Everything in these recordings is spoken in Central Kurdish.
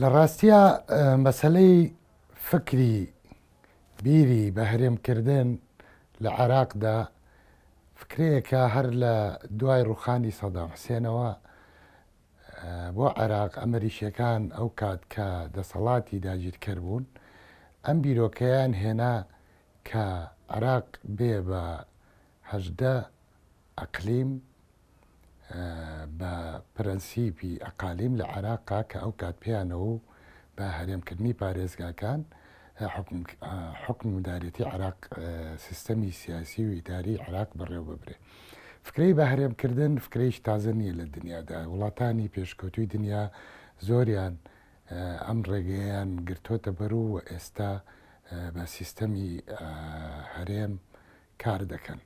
لە ڕاستیا مەسەلەی فکری بیری بە هەرێمکردن لە عێراقدا فکرەیەکە هەر لە دوای ڕوخانی سەدام حسێنەوە بۆ عێراق ئەمریکیەکان ئەو کات کە دەسەڵاتی داگیرکەر بوون ئەم بیرۆکەیان هێنا کە عێراق بێ بە 18 ئەقلیم بە پرەنسیپی ئەقالیم لە عێراقا کە ئەو کات پێیانەوە و بە هەرێمکردنی پارێزگاکان حوکم و دارێتی عێراق سیستەمی سیاسی و ئیداری عێراق بەڕێوە ببرێ. فکرەی بە هەرێمکردن فکرەیەکی تازە نییە لە دنیادا، وڵاتانی پێشکەوتووی دنیا زۆریان ئەم ڕێگەیەیان گرتۆتە بەر و ئێستا بە سیستەمی هەرێم کار دەکەن.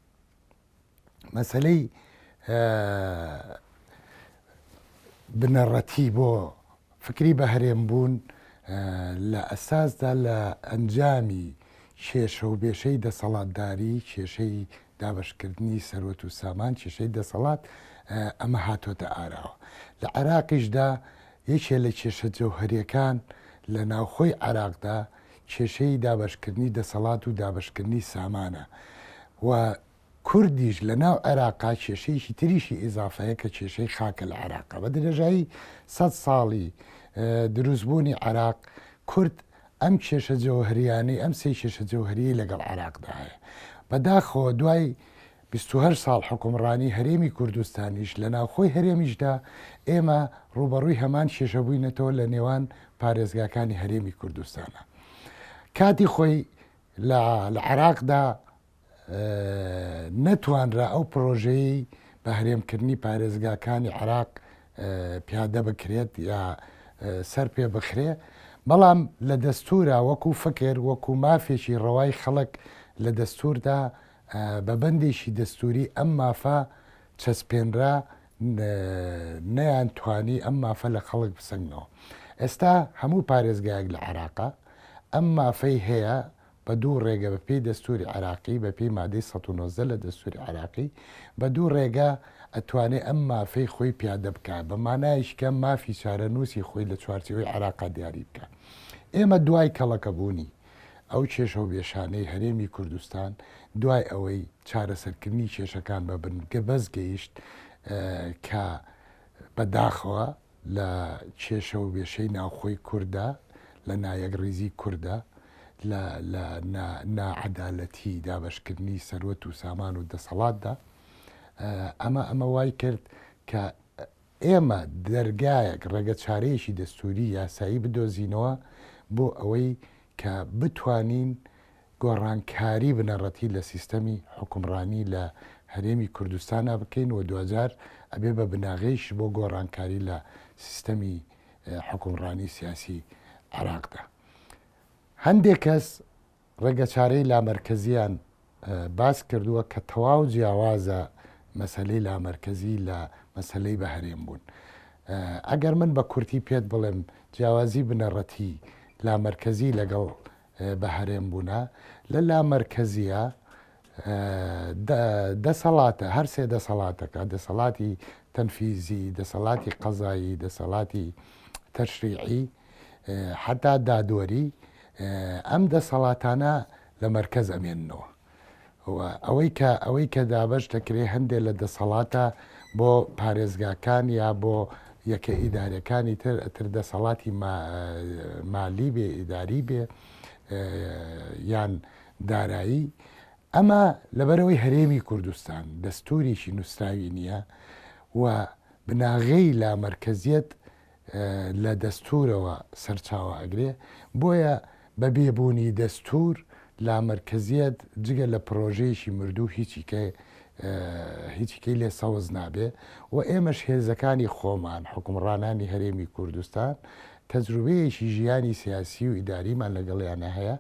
مەسەلەی بنەڕەتی بۆ فکری بە هەرێم بوون لە ئەساسدا لە ئەنجامی کێشە و بێشەی دەسەڵاتداری، کێشەی دابەشکردنی سەروەت و سامان، کێشەی دەسەڵات ئەمە هاتۆتە ئاراوە. لە عێراقیشدا یەکێ لە کێشە جەوهەریەکان لە ناوخۆی عێراقدا کێشەی دابەشکردنی دەسەڵات و دابەشکردنی سامانە و کوردیش لە ناو عێراقا کێشەیەکی تریشی ئیزافەیە کە کێشەی خاکە لە عێراقا. بە درێژایی سەد ساڵی دروستبوونی عێراق کورد ئەم کێشە جەوهەریانەی ئەم سێ کێشە جەوهەریەی لەگەڵ عێراقدا هەیە. بەداخەوە دوای 28 ساڵ حوکمڕانی هەرێمی کوردستانیش لە ناوخۆی هەرێمیشدا ئێمە ڕووبەڕووی هەمان کێشە بووینەتەوە لە نێوان پارێزگاکانی هەرێمی کوردستانە. کاتی خۆی لە عێراقدا نەتوانرا ئەو پرۆژەیەی بە هەرێمکردنی پارێزگاکانی عێراق پیادە بکرێت یا سەر پێ بخرێ، بەڵام لە دەستورا وەکو فکر وەکو مافێکی ڕەوای خەڵک لە دەستوردا بە بەندێکی دەستوری ئەم مافە چەسپێنرا نەیانتوانی ئەم مافە لە خەڵک بسەنگنەوە. ئێستا هەموو پارێزگایەک لە عێراقا ئەم مافەی هەیە بە دوو ڕێگە بە پێی دەستووری عێراقی، بە پێی مادەی 119 لە دەستووری عێراقی، بە دوو ڕێگە ئەتوانێ ئەم مافەی خۆی پیادە بکا، بە مانایەکی کە مافی چارەنووسی خۆی لە چوارچێوەی عێراقا دیاری بکا. ئێمە دوای کەڵەکەبوونی ئەو کێشە و بێشانەی هەرێمی کوردستان، دوای ئەوەی چارەسەرکردنی کێشەکان بە بنبەست گەیشت کە بە داخەوە لە کێشە و بێشەی ناوخۆی کورددا، لە نایەکڕیزی کورددا، لە لە نا ناعەدالەتی دابەشکردنی سەروەت و سامان و دەسەڵاتدا، ئەمە ئەمە وای کرد کە ئێمە دەرگایەک، ڕێگەچارەیەکی دەستووری یاسایی بدۆزینەوە بۆ ئەوەی کە بتوانین گۆڕانکاری بنەڕەتی لە سیستەمی حوکمڕانی لە هەرێمی کوردستانا بکەین و دواجار ئەبێ بە بناغەیش بۆ گۆڕانکاری لە سیستەمی حوکمڕانی سیاسی عێراقدا. هەندێک کەس ڕێگەچارەی لامەرکەزیان باس کردووە کە تەواو جیاوازە مەسەلەی لامەرکەزی لە مەسەلەی بە هەرێم بوون. ئەگەر من بە کورتی پێت بڵێم جیاوازی بنەڕەتی لامەرکەزی لەگەڵ بە هەرێم بوونە لە لامەرکەزیە دەسەڵاتە هەر سێ دەسەڵاتەکە دەسەڵاتی تەنفیزی دەسەڵاتی قەزایی دەسەڵاتی تەشریعی حتا دادوەری ئەم دەسەڵاتانە لە مەرکەز ئەمێننەوە و ئەوەی کە ئەوەی کە دابەش دەکرێ هەندێ لە دەسەڵاتە بۆ پارێزگاکان یا بۆ یەکە ئیدارەکانی تر ئەتر دەسەڵاتی مالی بێ ئیداری بێ یان دارایی ئەمە لەبەرەوەی هەرێمی کوردستان دەستوریی نووسراوی نییە و بناغەی لامەرکەزیەت لە دەستوورەوە سەرچاوە ئەگرێ، بۆیە بە بێ بوونی دەستوور لامەرکەزیەت جگە لە پرۆژەیەکی مردوو هیچیکە هیچیکەی لێ سەوز نابێ و ئێمەش هێزەکانی خۆمان حوکمڕانانی هەرێمی کوردستان تەجروبەیەکی ژیانی سیاسی و ئیداریمان لەگەڵیانە هەیە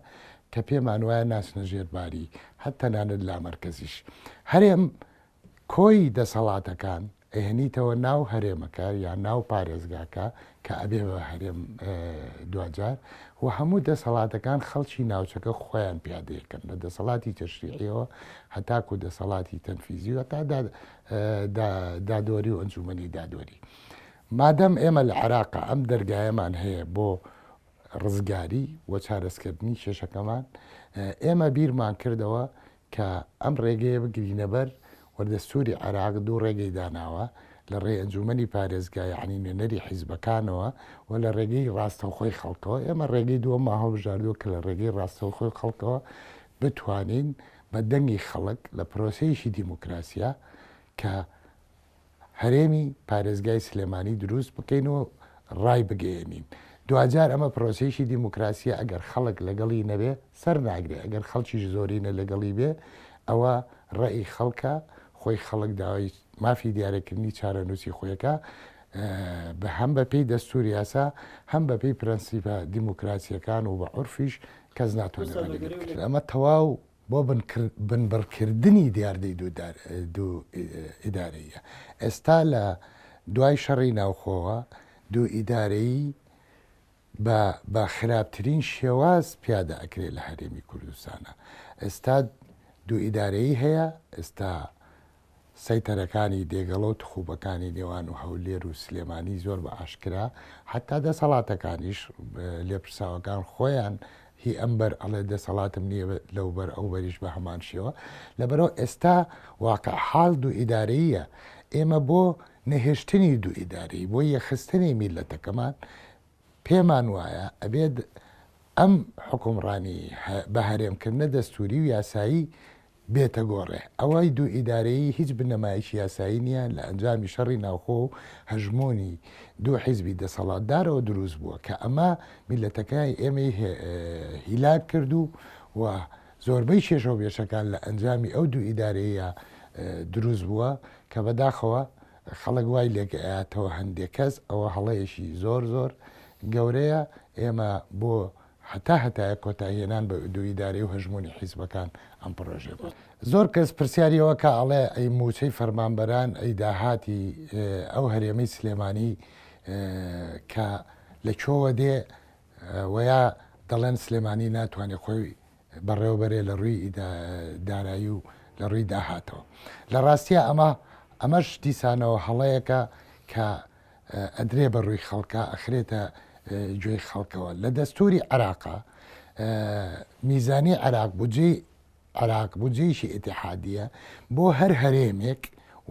کە پێمان وایە ناچنە ژێر باری هەر تەنانەت لامەرکەزیش هەرێم کۆی دەسەڵاتەکان ئەهێنیتەوە ناو هەرێمەکە یان ناو پارێزگاکە کە ئەبێ بە هەرێم دواجار و هەموو دەسەڵاتەکان خەڵکی ناوچەکە خۆیان پیادەیەکەن لە دەسەڵاتی تەشریعیەوە هەتاکو دەسەڵاتی تەنفیزی و هەتا دادوەری و ئەنجومەنی دادوەری. مادەم ئێمە لە عێراقا ئەم دەرگایەمان هەیە بۆ ڕزگاری و چارەسکردنی کێشەکەمان، ئێمە بیرمان کردەوە کە ئەم ڕێگەیە بگرینە بەر و دەستووری عێراق دوو ڕێگەی داناوە، لە ڕێی ئەنجوومەنی پارێزگا یەعنی نوێنەری حیزبەکانەوە و لە ڕێگەی ڕاستەوخۆی خەڵکەوە، ئێمە ڕێگەی دووەممان هەڵبژاردووە کە لە ڕێگەی ڕاستەوخۆی خەڵکەوە بتوانین بە دەنگی خەڵک لە پرۆسەیەکی دیموکراسیا کە هەرێمی پارێزگای سلێمانی دروست بکەین و ڕایبگەیەنین. دواجار ئەمە پرۆسەیەکی دیموکراسیە ئەگەر خەڵک لەگەڵی نەبێ سەر ناگرێ ئەگەر خەڵکیش زۆرینە لەگەڵی بێ ئەوە ڕەئی خەڵکە خۆی خەڵک داوای مافی دیارەکردنی چارەنووسی خۆیەکە بە هەم بە پێی دەستور یاسا هەم بە پێی پرەنسیپە دیموکراسیەکان و بە عورفیش کەس ناتوانێت ڕێگری بکرێت ئەمە تەواو بۆ بنبڕکردنی دیاردەی دوو ئیدارەییە. ئێستا لە دوای شەڕی ناوخۆوە دوو ئیدارەیی بە بە خراپترین شێواز پیادە ئەکرێ لە هەرێمی کوردستانا. ئێستا دوو ئیدارەیی هەیە، ئێستا سەیتەرەکانی دێگەڵە و تخوبەکانی نێوان و هەولێر و سلێمانی زۆر بە ئاشکرا حەتا دەسەڵاتەکانیش لێپرساوەکان خۆیان هی ئەم بەر ئەڵێ دەسەڵاتم نییە لەو بەر ئەو بەریش بە هەمان شێوە لەبەرەوە ئێستا واقع حاڵ دوو ئیدارەیە ئێمە بۆ نەهێشتنی دوو ئیدارەی بۆ یەخستنی میلەتەکەمان پێمان وایە ئەبێت ئەم حوکمڕانی بە هەرێمکردنە دەستووری و یاسایی بێتە گۆڕێ. ئەوەی دوو ئیدارەیی هیچ بنەمایەکی یاسایی نییە، لە ئەنجامی شەڕی ناوخۆ و هەژمۆنی دوو حیزبی دەسەڵاتدارەوە دروست بووە کە ئەمە میللەتەکای ئێمەی هیلاک کرد و و زۆربەی کێشە و بێشەکان لە ئەنجامی ئەو دوو ئیدارەیە دروست بووە کە بەداخەوە خەڵک وای لێک ئەیاتەوە هەندێک کەس، ئەوە هەڵەیەکی زۆر زۆر گەورەیە، ئێمە بۆ هەتا هەتایە کۆتایهێنان بە دوو ئیدارەی و هەژموونی حیزبەکان ئەم پڕۆژەیە بۆ. زۆر کەس پرسیاری ئەوە کا ئەڵێ ئەی مووچەی فەرمانبەران ئەی داهاتی ئەو هەرێمەی سلێمانی کە لە کوێوە دێ وەیا دەڵێن سلێمانی ناتوانێ خۆی بەڕێوەبەرێ لە ڕووی دارایی و لە ڕووی داهاتەوە. لە ڕاستیا ئەمە ئەمەش دیسانەوە هەڵەیەکە کە ئەدرێ بە ڕووی خەڵکا ئەخرێتە گوێی خەڵکەوە. لە دەستووری عێراقا میزانی عێراق بودجەی عێراق بودجەیەکی ئیتیحادییە بۆ هەر هەرێمێک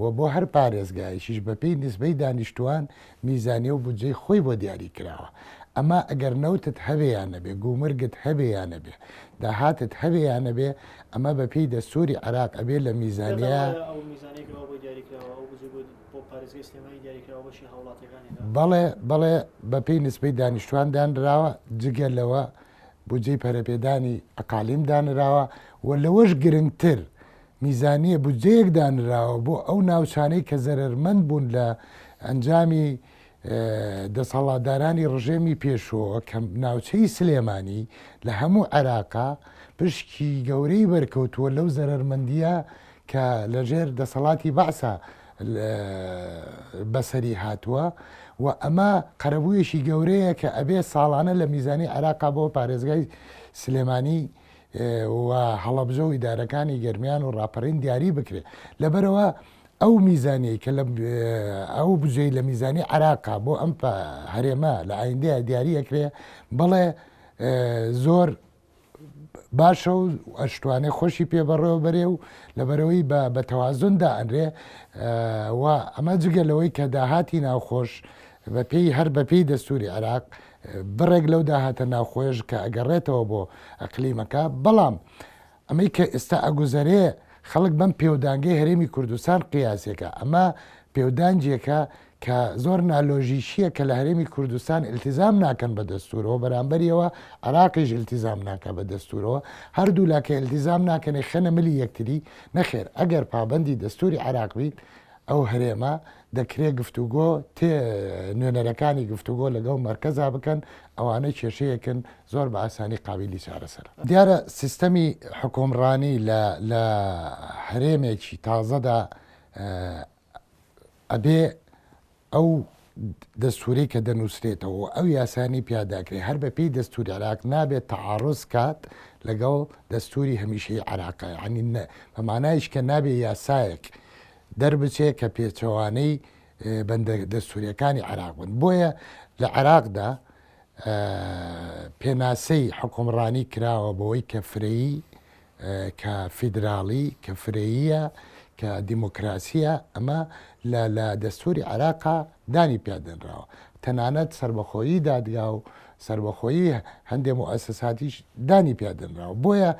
و بۆ هەر پارێزگایەکیش بەپێی نیسبەی دانیشتووان میزانیە و بودجەی خۆی بۆ دیاری کراوە. ئەمە ئەگەر نەوتت هەبێ یا نەبێ، گومرگت هەبێ یا نەبێ، داهاتت هەبێ یا نەبێ، ئەمە بەپێی دەستووری عێراق ئەبێ لە پێتان میزانیە. وایە ئەو میزانیەی کە وا بۆی دیاری کراوە، ئەو بودجەی بۆ بۆ پارێزگای سلێمانی دیاری کراوە بەشی هاوڵاتیەکانێکە؟ بەڵێ، بەڵێ بەپێی نیسبەی دانیشتووان دانراوە، جگە لەوە بودجەی پەرەپێدانی ئەقالیم دانراوە و لەوەش گرنگتر میزانیە بودجەیەک دانراوە بۆ ئەو ناوچانەی کە زەرەرمەند بوون لە ئەنجامی دەسەڵاتدارانی ڕژێمی پێشووەوە کە ناوچەی سلێمانی لە هەموو عێراقا پشکی گەورەی بەرکەوتووە لەو زەرەرمەندیە کە لەژێر دەسەڵاتی بەعسا بەسەری هاتووە و ئەمە قەرەبوویەکی گەورەیە کە ئەبێ ساڵانە لە میزانی عێراقا بۆ پارێزگای سلێمانی و هەڵەبجە و ئیدارەکانی گەرمیان و ڕاپەڕین دیاری بکرێت لەبەرەوە ئەو میزانیەی کە لە ئەو بجەی لە میزانی عراقا بۆ ئەم هەرێمە لە ئایندەیە دیاری ئەکرێ بەڵێ زۆر باشە و ئەشتوانێ خۆشی پێ بەڕێوە بەرێ و لەبەرەوەی بە بە تەوازن دائەنرێ و ئەمە جگە لەوەی کە داهاتی ناوخۆش بەپێی هەر بەپێی دەستوری عێراق بڕێک لەو داهاتە ناوخۆیەش کە ئەگەڕێتەوە بۆ ئەقلیمەکە، بەڵام ئەمەی کە ئێستا ئەگوزەرێ خەڵک بەم پێودانگەی هەرێمی کوردستان قیاسێکە، ئەمە پێودانگێکە کە زۆر نالۆژیکییە کە لە هەرێمی کوردستان ئیلتیزام ناکەن بە دەستوورەوە، بەرامبەریەوە عێراقیش ئیلتیزام ناکا بە دەستوورەوە، هەردوولا کە ئیلتیزام ناکەن ئەیخەنە ملی یەکتری، نەخێر ئەگەر پابەندی دەستووری عێراق بیت ئەو هەرێمە دەکرێ گفتوگۆ تێ نوێنەرەکانی گفتوگۆ لەگەڵ مەرکەزا بکەن، ئەوانە کێشەیەکن زۆر بە ئاسانی قابیلی چارەسەرە. دیارە سیستەمی حوکمڕانی لە لە هەرێمێکی تازەدا ئەبێ ئەو دەستوورەی کە دەنووسرێتەوە و ئەو یاسانەی پیادە ئەکرێ هەر بە پێی دەستووری عێراق نابێت تەعاروز کات لەگەڵ دەستووری هەمیشەیی عێراقا یانی بە مانایش کە نابێ یاسایەک دەربچێ کە پێچەوانەی بەندە دەستوریەکانی عێراق بن. بۆیە لە عێراقدا پێناسەی حوکمڕانی کراوە بەوەی کە فرەیی، کە فیدراڵی، کە فرەییە، کە دیموکراسییە، ئەمە لە لە دەستوری عێراقا دانی پیا دەنراوە. تەنانەت سەربەخۆیی دادگا و سەربەخۆیی هەندێ موئەسەساتیش دانی پیا دەنراوە. بۆیە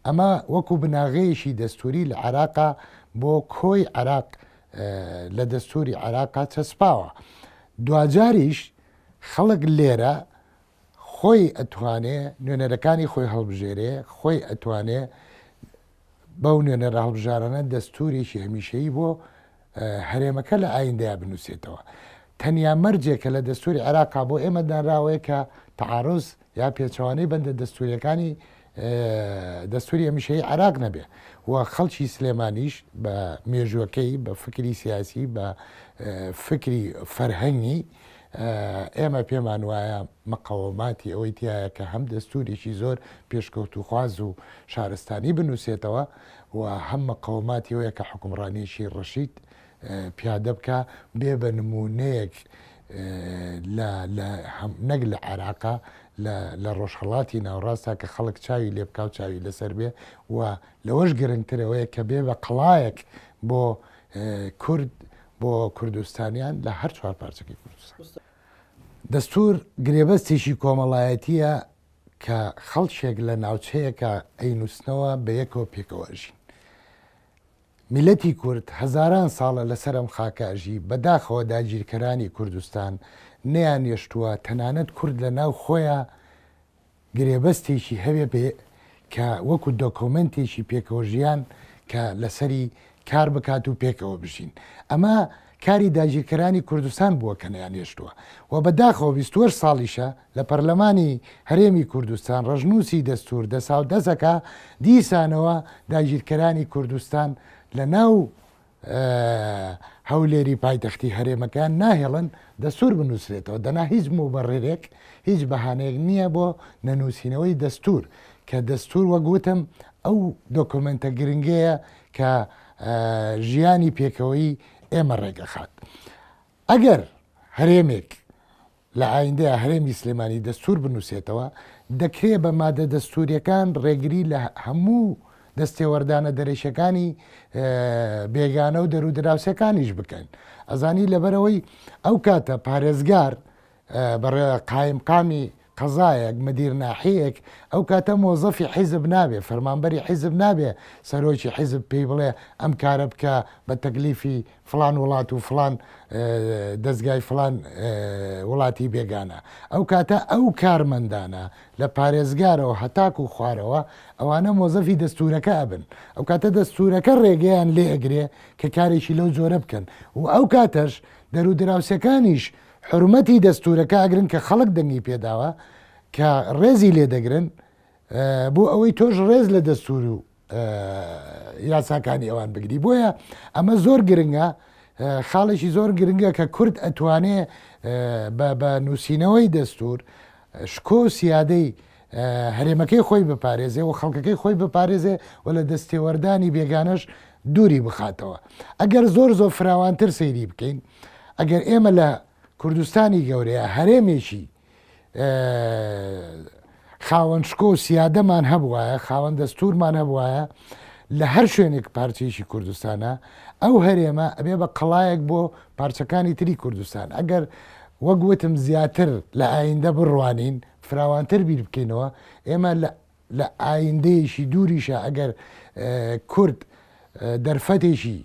ئەمە وەکو بناغەیەکی دەستوری لە عێراقا بۆ کۆی عێراق لە دەستوری عێراقا چەسپاوە. دواجاریش خەڵک لێرە خۆی ئەتوانێ نوێنەرەکانی خۆی هەڵبژێرێ، خۆی ئەتوانێ بەو نوێنەرە هەڵبژارانە دەستورێکی هەمیشەیی بۆ هەرێمەکە لە ئایندەیا بنووسێتەوە. تەنیا مەرجێک کە لە دەستوری عێراقا بۆ ئێمە دانراوەیە کە تەعاروز یا پێچەوانەی بەندە دەستوریەکانی دەستوری هەمیشەیی عێراق نەبێ و خەڵکی سلێمانیش بە مێژوەکەی بە فکری سیاسی بە فکری فەرهەنگی ئێمە پێمان وایە مقەوەماتی ئەوەی تایە کە هەم دەستورێکی زۆر پێشکەوتوخواز و شارستانی بنووسێتەوە و هەم مقەوەماتی ئەوەیە کە حوکمڕانیەکی ڕەشید پیادە بکا بێ بە نموونەیەک لە لە نەک لە عێراقا لە لە ڕۆژهەڵاتی ناوڕاستا کە خەڵک چاوی لێ بکا و چاوی لەسەر بێ و لەوەش گرنگتر ئەوەیە کە بێ بە قەڵایەک بۆ کورد بۆ کوردستانیان لە هەر چوار پارچەکەی کوردستان. دەستوور گرێبەستێکی کۆمەڵایەتییە کە خەڵکێک لە ناوچەیەکا ئەینووسنەوە بەیەکەوە پێکەوە ئەژین. میللەتی کورد هەزاران ساڵە لەسەر ئەم خاکە ئەژی، بەداخەوە داگیرکەرانی کوردستان نەیانێشتووە تەنانەت کورد لە ناو خۆیا گرێبەستێکی هەبێ بێ کە وەکو دۆکۆمێنتێکی پێکەوە ژیان کە لەسەری کار بکات و پێکەوە بژین. ئەمە کاری داگیرکەرانی کوردستان بووە کە نەیانهێشتووە و بە داخەوە 28 ساڵیشە لە پەرلەمانی هەرێمی کوردستان ڕەشنووسی دەستوور دەساودەس ئەکا، دیسانەوە داگیرکەرانی کوردستان لە ناو هەولێری پایتەختی هەرێمەکەیان ناهێڵن دەستوور بنووسرێتەوە، دەنا هیچ موبەڕیرێک هیچ بەهانەیەک نییە بۆ نەنووسینەوەی دەستوور، کە دەستوور وەک وتم ئەو دۆکۆمێنتە گرنگەیە کە ژیانی پێکەوەیی ئێمە ڕێکئەخات. ئەگەر هەرێمێک لە ئایندەیا هەرێمی سلێمانی دەستور بنوسێتەوە، دەکرێ بە مادە دەستوریەکان ڕێگری لە هەموو دەستێوەردانە دەرەکیەکانی بێگانە و دەرودراوسێکانیش بکەن. ئەزانی لەبەرئەوەی ئەو کاتە پارێزگار بەڕێ قایمقامی قەزایەک، مدیر ناحیەیەک، ئەو کاتە مۆزەفی حیزب نابێ، فەرمانبەری حیزب نابێ سەرۆکی حیزب پێی بڵێ ئەم کارە بکە بە تەکلیفی فڵان وڵات و فڵان دەزگای فڵان وڵاتی بێگانە. ئەو کاتە ئەو کارمەندانە لە پارێزگارەوە هەتاکوو خوارەوە ئەوانە مۆزەفی دەستوورەکە ئەبن. ئەو کاتە دەستوورەکە ڕێگەیان لێ ئەگرێ کە کارێکی لەو جۆرە بکەن و ئەو کاتەش دەرودراوسێکانیش حورمەتی دەستورەکە ئەگرن کە خەڵک دەنگی پێداوە کە ڕێزی لێ دەگرن بۆ ئەوەی تۆش ڕێز لە دەستور و یاساکانی ئەوان بگری بۆیە ئەمە زۆر گرنگە خاڵێکی زۆر گرنگە کە کورد ئەتوانێ بە نووسینەوەی دەستور شکۆ و سیادەی هەرێمەکەی خۆی بپارێزێ و خەڵکەکەی خۆی بپارێزێ و لە دەستێوەردانی بێگانەش دووری بخاتەوە ئەگەر زۆر زۆر فراوانتر سەیری بکەین ئەگەر ئێمە لە کوردستانی گەورەیە هەرێمێکی خاوەن شکۆ و سیادەمان هەبوایە، خاوەن دەستورمان هەبوایە، لە هەر شوێنێک پارچەیەکی کوردستانە، ئەو هەرێمە ئەبێ بە قەڵایەک بۆ پارچەکانی تری کوردستان. ئەگەر وەک وتم زیاتر لە ئایندە بڕوانین، فراوانتر بیر بکەینەوە، ئێمە لە ئایندەیەکی دووریشا ئەگەر کورد دەرفەتێکی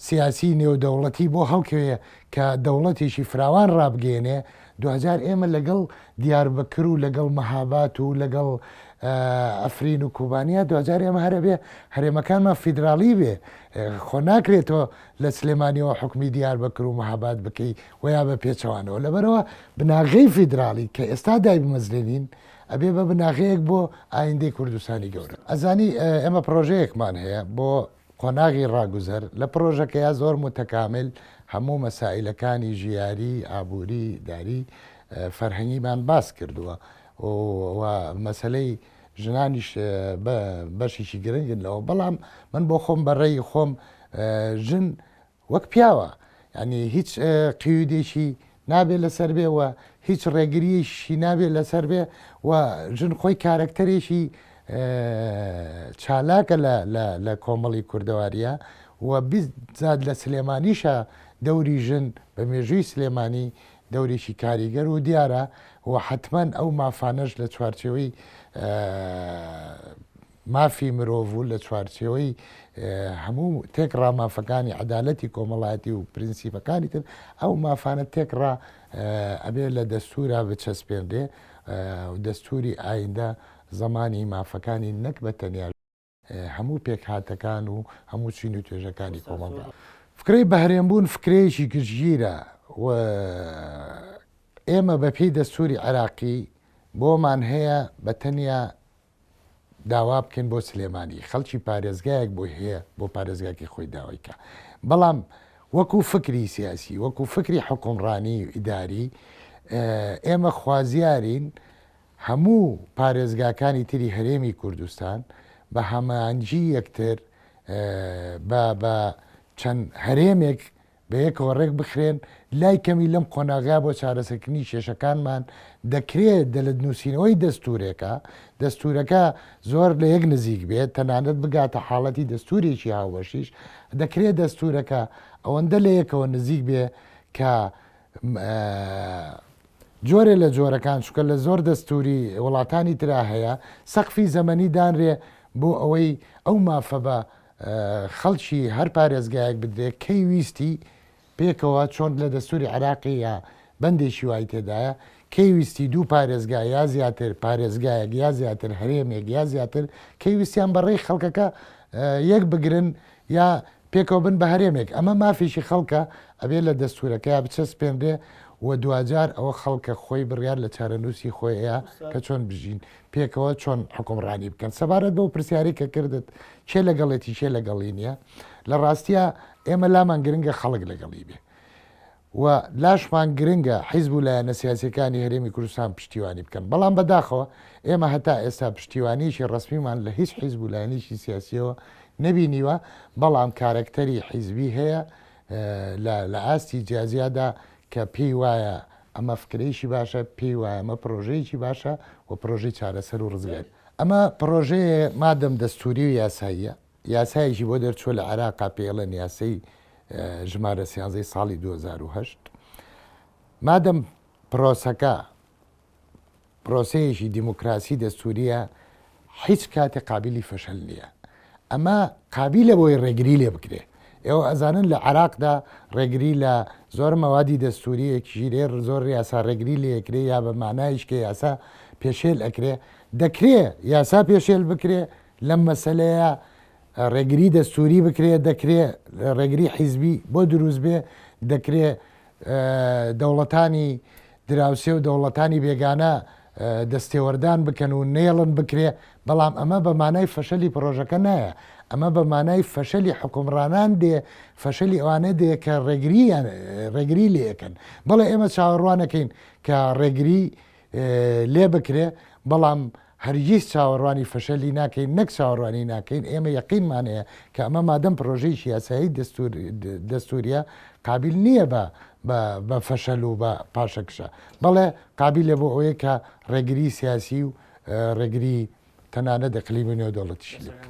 سیاسی نێودەوڵەتی بۆ هەڵکەوێ کە دەوڵەتێکی فراوان ڕابگەیەنێ، دواجار ئێمە لەگەڵ دیاربەکر و لەگەڵ مەهابات و لەگەڵ عەفرین و کوبانیا دواجار ئێمە هەر ئەبێ هەرێمەکانمان فیدراڵی بێ، خۆ ناکرێ تۆ لە سلێمانیەوە حوکمی دیاربەکر و مەهاباد بکەی و یا بە پێچەوانەوە، لەبەرئەوە بناغەی فیدراڵی کە ئێستا دایبمەزرێنین ئەبێ بە بناغەیەک بۆ ئایندەی کوردستانی گەورە. ئەزانی ئێمە پڕۆژەیەکمان هەیە بۆ قۆناغی ڕاگوزەر لە پڕۆژەکەیا زۆر موتەکامل هەموو مەسائیلەکانی ژیاری، ئابووری، ئیداری، فەرهەنگیمان باس کردووە و مەسەلەی ژنانیش بەشێکی گرنگن لەوە، بەڵام من بۆ خۆم بە ڕێی خۆم ژن وەک پیاوە. یانی هیچ قیودێکی نابێ لەسەر بێ و هیچ ڕێگرییەکیشی نابێ لەسەر بێ و ژن خۆی کارەکتەرێکی چالاکە لە کۆمەڵی کوردەواریە و بیزات لە سلێمانیشە دەوری ژن بە مێژووی سلێمانی دەورێکی کاریگەر و دیارە و حەتمەن ئەو مافانەش لە چوارچێوەی مافی مرۆڤ و لە چوارچێوەی هەموو تێکڕا مافەکانی عەدالەتی کۆمەڵایەتی و پرنسیپەکانی تر ئەو مافانە تێکڕا ئەبێ لە دەستورا بچەسپێنرێ و دەستوری ئایندە زەمانی مافەکانی نەک بە تەنیا هەموو پێکهاتەکان و هەموو چین و توێژەکانی کۆمەڵگا. فکرەی بەهەرێمبوون فکرەیەکی گشتگیرە و ئێمە بەپێی دەستوری عێراقی بۆمان هەیە بە تەنیا داوا بکەین بۆ سلێمانی خەڵکی پارێزگایەک بۆی هەیە بۆ پارێزگاکەی خۆی داوای کا بەڵام وەکو فکری سیاسی وەکو فکری حکومڕانی و ئیداری ئێمە خوازیارین هەموو پارێزگاکانی تری هەرێمی کوردستان بە هەمانجی یەکتر بە بە چەند هەرێمێک بەیەکەوە ڕێک بخرێن، لای کەمی لەم قۆناغەیا بۆ چارەسەرکردنی کێشەکانمان دەکرێ دەلت نووسینەوەی دەستوورێکە، دەستوورەکە زۆر لە یەک نزیک بێت، تەنانەت بگاتە حاڵەتی دەستوورێکی هاوبەشیش، دەکرێ دەستوورەکە ئەوەندە لە یەکەوە نزیک بێ کە جۆرێ لە جۆرەکان، چونکە لە زۆر دەستووری وڵاتانی ترا هەیە، سەقفی زەمەنی دانرێ بۆ ئەوەی ئەو مافە بە خەڵکی هەر پارێزگایەک بدرێت کەی ویستی پێکەوە چۆن لە دەستوری عێراقی یا بەندێکی وای تێدایە کەی ویستی دوو پارێزگا یا زیاتر پارێزگایەک یا زیاتر هەرێمێک یا زیاتر کەی ویستیان بەڕێی خەڵکەکە یەک بگرن یا پێکەوە بن بە هەرێمێک ئەمە مافێکی خەڵکە ئەبێ لە دەستورەکەیا بچەسپێنرێ و دواجار ئەوە خەڵکە خۆی بڕیار لە چارەنووسی خۆی ئەیا کە چۆن بژین پێکەوە چۆن حوکمڕانی بکەن. سەبارەت بەو پرسیارەی کە کردت کێ لەگەڵێتی کێ لەگەڵی نییە، لە ڕاستیا ئێمە لامان گرنگە خەڵک لەگەڵی بێ و لاشمان گرنگە حیزب و لایەنە سیاسیەکانی هەرێمی کوردستان پشتیوانی بکەن، بەڵام بەداخەوە ئێمە هەتا ئێستا پشتیوانیەکی ڕەسمیمان لە هیچ حیزب و لایەنێکی سیاسیەوە نەبینیوە، بەڵام کارەکتەری حیزبی هەیە لە ئاستی جیاجیادا کە پێی وایە ئەمە فکرەیەکی باشە، پێی وایە ئەمە پرۆژەیەکی باشە و پرۆژەی چارەسەر و ڕزگاری. ئەمە پرۆژەیە مادەم دەستووری و یاساییە، یاسایەکی بۆ دەرچووە لە عێراقا پێی ئەڵێن یاسەی ژمارە سیانزەی ساڵی 2008. مادەم پرۆسەکە پرۆسەیەکی دیموکراسی دەستوریە هیچ کاتێ قابیلی فەشەل نیە ئەمە قابیلە بۆی ڕێگری لێ بکرێ ئێوە ئەزانن لە عراقدا ڕێگری لە زۆر مەوادی دەستوریە ژیرێ زۆر یاسا ڕێگری لێکرێ یا بە مانایش کە یاسا پێشێل ئەکرێ دەکرێ یاسا پێشێل بکرێ لەم مەسەلەیە ڕێگری دەستوری بکرێ دەکرێ ڕێگری حیزبی بۆ دروست بێ دەکرێ دەوڵەتانی دراوسێ و دەوڵەتانی بێگانە دەستێوەردان بکەن و نەیەڵن بکرێ، بەڵام ئەمە بە مانای فەشەلی پڕۆژەکە نایە، ئەمە بە مانای فەشەلی حوکمڕانان دێ، فەشەلی ئەوانە دێ کە ڕێگرییان ڕێگری لێ ئەکەن. بەڵێ ئێمە چاوەڕوانەکەین کە ڕێگری لێ بکرێ، بەڵام هەرگیز چاوەڕوانی فەشەلی ناکەین، نەک چاوەڕوانی ناکەین، ئێمە یەقینمان هەیە کە ئەمە مادەم پرۆژەیەکی یاسایی دەستوریە قابیل نییە بە بە فەشەل و بە پاشەکشە، بەڵێ قابیلە بۆ ئەوەی کە ڕێگری سیاسی و ڕێگری تەنانەت ئیقلیمی و نێودەوڵەتیشی لێ بکرێت.